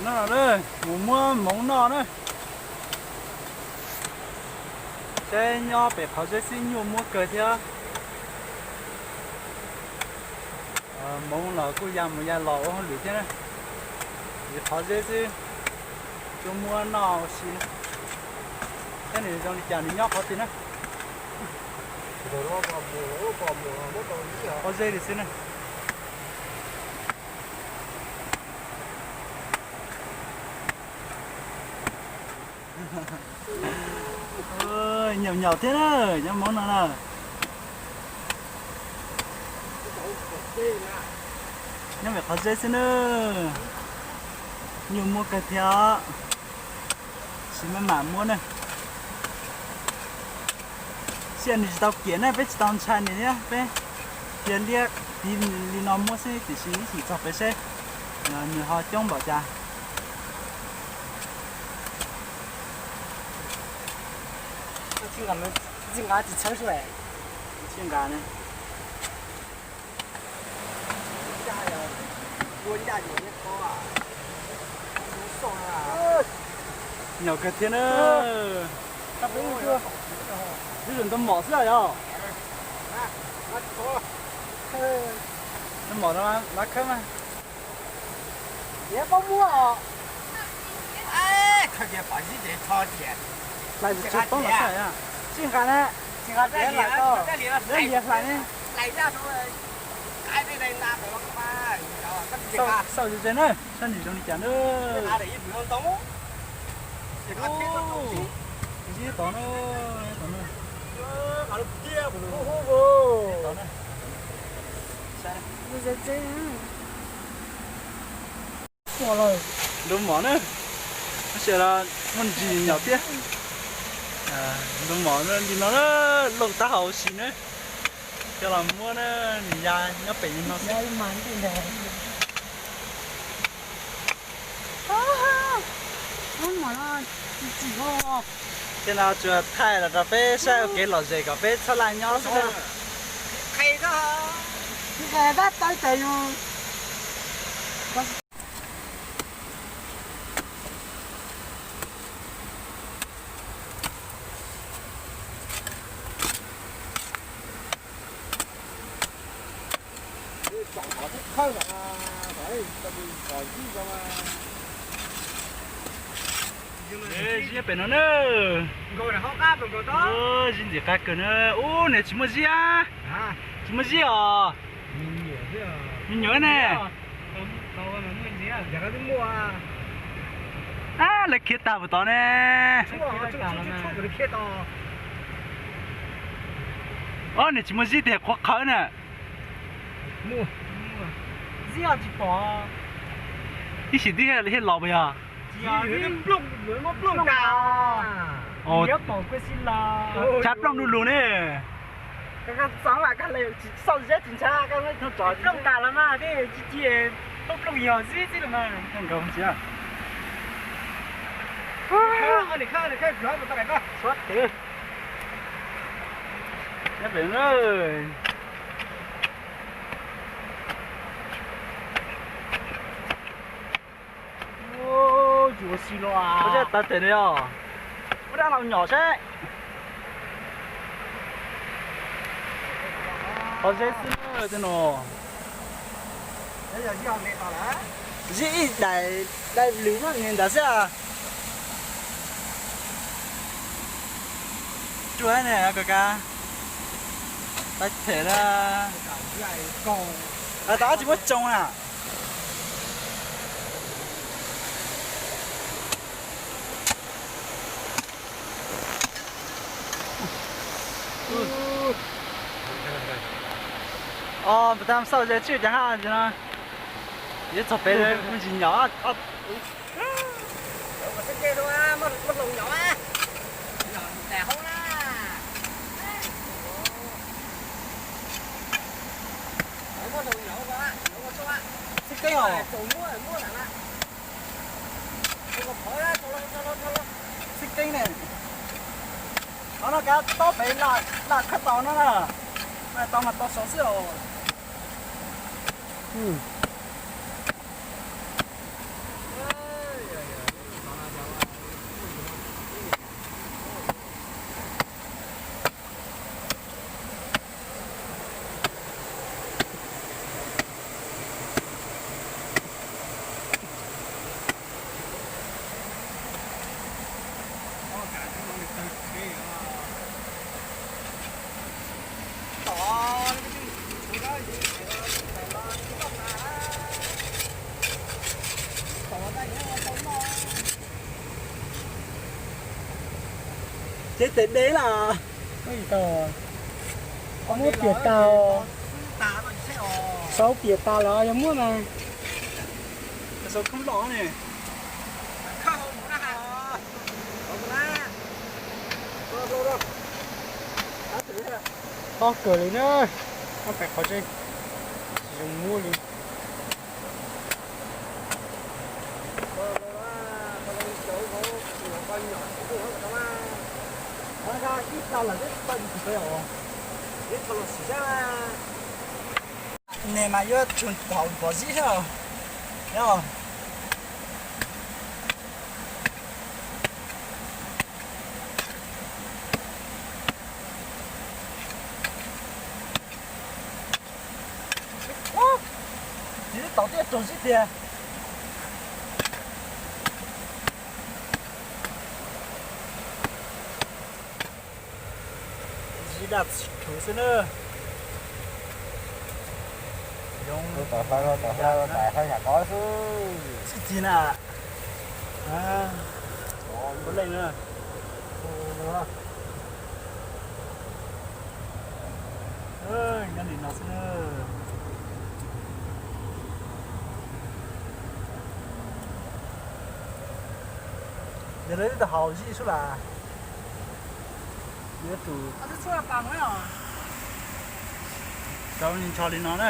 No na, mus muab hmoov noj na. Saib nyob pem qhov zeb xwb nyuaj muab kawg thiab. Hmoov los kuj ya mus ya los ua hauj lwm thiab na. Vim qhov zeb xwb, kuj muab noj ua si na. Saib nws zoo li cas nws nyob qhov twg na. Qhov zeb li xwb na. Nyaum nyaum thiab na, nyob hmoov no na. Nyob pem qhov zeb xwb na. Nyuaj muab kawg thiab. Sis maj mam muab na. Sia nws tsis tau kiam na, peb tsis tau ntshai nws thiab, peb cia liab tiv li no muab xwb, tiam sis ib chim txog pem seb nws ho coob npaum cas. Tsis nqa tsis txhawb xwb. Tsis nqa ne. Nyom kawg thiab na. Ib zaug ntoo mom xwb yog. Ntoo mom no lab khawb mas. Niam paub muab os. Hlais tsis tau na. Tsis nqa na. Tsis nqa, liam hlais ne. Xauj ze ze na, saib nws zoo li cas na. Ib tod na, tod na. Ntoo mom na, tab sis muaj ntsis nyom thiab. Ntoo mom li no lauj, tab hauv si na. Coj los muab na, nws ya nyob pem li no xwb. Tej no tsuas thaij los rau peb saib ua kev lom zem kom peb txhob laj nyob xwb. Zib pem no na. Zib ntxim qab kawg na. Ub, nws tsis muaj zib. Tsis muaj zib os. Me nyuam ne. Ab, lawv khiav tag puas tod ne. Ob, nws tsis muaj zib tiag, qhuav qhawv na. Ib sim tib thiaj los puas yog? Tshav plooj du lug ne. Plooj tas los mas, plooj yog zib xwb los mas. Ua si los, ua dab tawv tes li os. Ua dab laus nyom seb. Qhov zeb xwb tej no. Zib ib daim, daim lwm nyob ntawd xwb. Ruaj ne, koj kav, pab them na. Tau ob tsis muab tsoo na. Os, puas tau xauj ze tswj cas ha no. Yuav txog pem muaj ntsis nyom. Xib keeb os. Xib keeb ne. Qhov no kav tob pem laj khab taus no na. Tau mas tau saud xwb os. Ces tes deb lawm. Muab piam tas, sau piam tas los yog muab mas. Tob kawg li na, ob peb qhov zeb tsis zoo muab li. Ib tag lawm, ib tag lawm. Ib tag lawm, ib tag lawm. Nws mas yuav tsum pom pom zib thiab. Txiv tom tiaj rog zib tiag. Zib daj tsis rhuv xwb na. Zoo tom hlawv, tom hlawv, tom hlawv yam qov xwb. Sib cig na. Ua leej na. Nyob nim no xwb na. Yog lawv twb tau haus zib sub las. Yuav tsum rau ntsho li no na.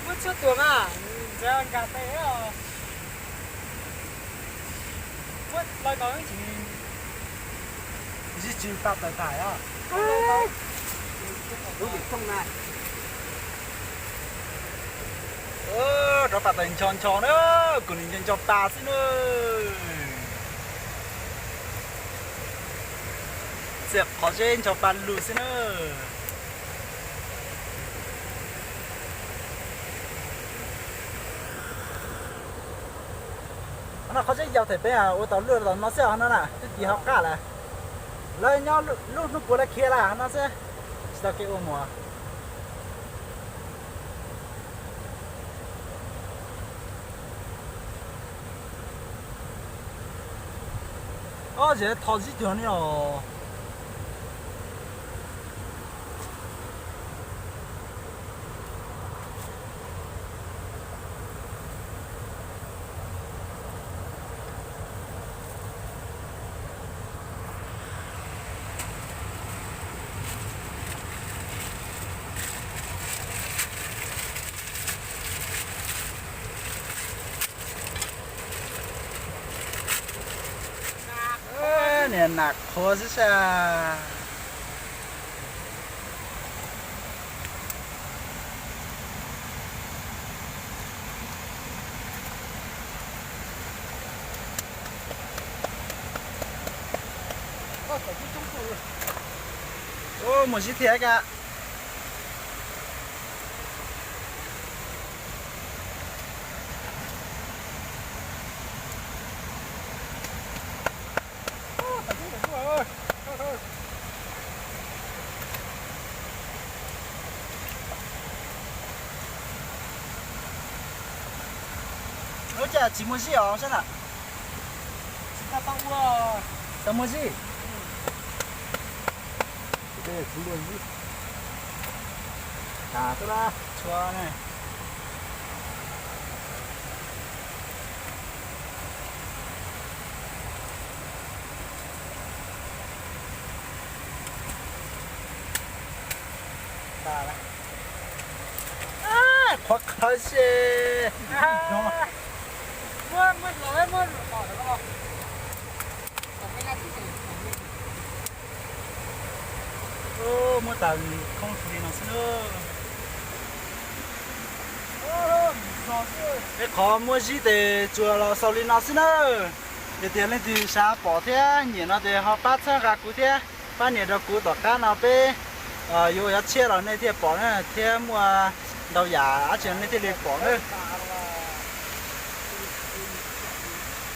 Muab tshuaj tuam mas, ntxeev nkag tes os. Muab lawv no tsis, tsis tsis pam tawm tas os. Rov pam tawm ncho ncho na, kuv nim ncho ncho pa xwb na. Txiam qhov zeb ncho pa lug xwb na. No qhov zeb yau them peb ua tau luaj tau no xwb no na, twb tis hauv qab lawm. Lawv nyob lub hnub puav lawv khiav lawm no xwb, tsis tau kev ua mus. Ob, zem tho zib cuag ni os. Niag nas qhuav xwb sas. Ub, muaj zib thiab ka. Ua cas tsis muaj zib os sab na? Tsis tau ua. Tsis tau muaj zib. Tsis muaj zib. Tshua ne. Qhuav qhawv se. Muab tas khoob xws li no xwb na. Peb qhov muab zib tes tsuas los xaus li no xwb na. Yog tias leej twg xav pom thiab nyiam no ces ho pab txhawb nqa kuv thiab pab nias rau kuv tom qab no peb Yuav ua cov tshiab los nej thiaj pom na, thiab muaj ntau yam dab tsi nej thiaj li pom na.